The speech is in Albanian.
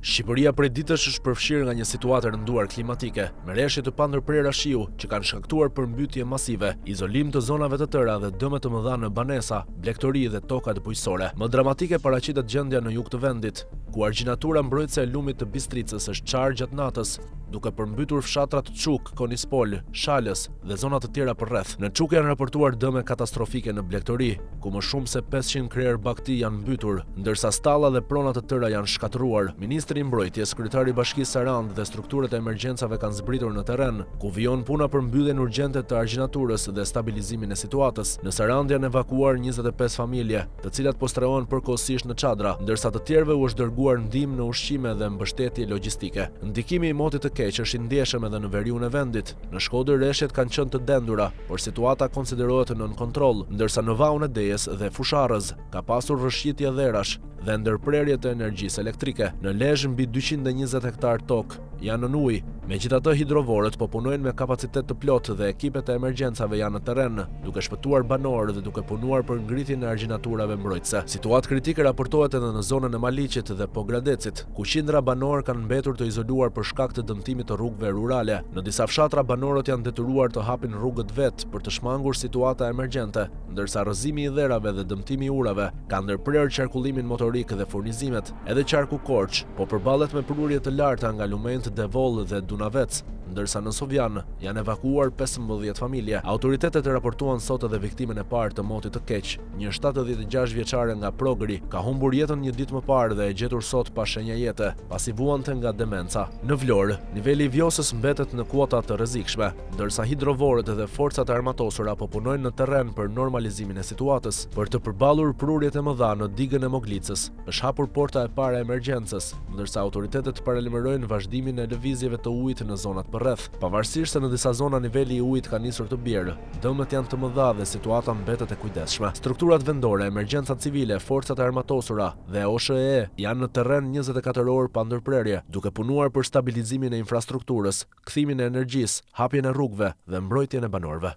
Shqipëria prej ditësh është përfshirë nga një situatë e rënduar klimatike, me reshje të pandërprera shiu që kanë shkaktuar përmbytje masive, izolim të zonave të tëra dhe dëme të mëdha në banesa, blegtori dhe tokat bujqësore. Më dramatike paraqitet gjendja në jug të vendit, ku argjinatura mbrojtëse e lumit të Bistricës është çarë gjatë natës, duke përmbytur fshatrat Çukë, Konispol, Shalës dhe zona të tjera përreth. Në Çukë janë raportuar dëme katastrofike në blegtori, ku më shumë se 500 krerë bagëti janë mbytur, ndërsa stalla dhe prona të tëra janë shkatërruar. Ministri i Mbrojtjes, kryetari i Bashkisë Sarandë dhe strukturat e emergjencave kanë zbritur në terren, ku vijon puna për mbylljen urgjente të argjinaturës dhe stabilizimin e situatës. Në Sarandë janë evakuuar 25 familje, të cilat po strehohen përkohësisht në çadra, ndërsa të tjerëve u është dërguar ndihmë në ushqime dhe mbështetje logjistike. Ndikimi i motit të keq është i ndjeshëm edhe në veriun e vendit. Në Shkodër reshjet kanë qenë të dendura, por situata konsiderohet nën kontroll, ndërsa në Vaun e Dejës dhe Fushë-Arrëz ka pasur rrëshqitje dherash dhe ndërprerje të energjisë elektrike. Në Lezhë mbi 220 hektarë tokë janë nën ujë. Megjithatë hidrovorët po punojnë me kapacitet të plotë dhe ekipet e emergjencave janë në terren, duke shpëtuar banorë dhe duke punuar për ngritjen e argjinaturave mbrojtëse. Situatë kritike raportohet edhe në zonën e Maliqit dhe Pogradecit, ku qindra banorë kanë mbetur të izoluar për shkak të dëmtimit të rrugëve rurale. Në disa fshatra banorët janë detyruar të hapin rrugët vetë për të shmangur situata emergjente, ndërsa rrëzimi i dherave dhe dëmtimi i urave ka ndërprerë qarkullimin motorik dhe furnizimet. Edhe qarku Korçë po përballet me prurje të larta nga lumenjtë Devoll dhe Dunavec, ndërsa në Sovjan janë evakuuar 15 familje. Autoritetet raportuan sot edhe viktimën e parë të motit të keq, një 76 vjeçare nga Progri, ka humbur jetën një ditë më parë dhe e gjetur sot pa shenja jete, pasi vuante nga demenca. Në Vlorë, niveli i Vjosës mbetet në kuota të rrezikshme, ndërsa hidrovorët dhe forcat e armatosura po punojnë në terren për normalizimin e situatës, për të përballur prurjet e mëdha në digën e Moglicës. Është hapur porta e parë e emergjencës, ndërsa autoritetet paralajmërojnë vazhdimin e lëvizjeve të ujit në zonat përreth. Pavarësisht se në disa zona niveli i ujit ka nisur të bjerë, dëmet janë të mëdha dhe situata mbetet e kujdesshme. Strukturat vendore, emergjencat civile, forcat e armatosura dhe OSHEE janë në terren 24 orë pa ndërprerje, duke punuar për stabilizimin e infrastrukturës, kthimin e energjisë, hapjen e rrugëve dhe mbrojtjen e banorëve.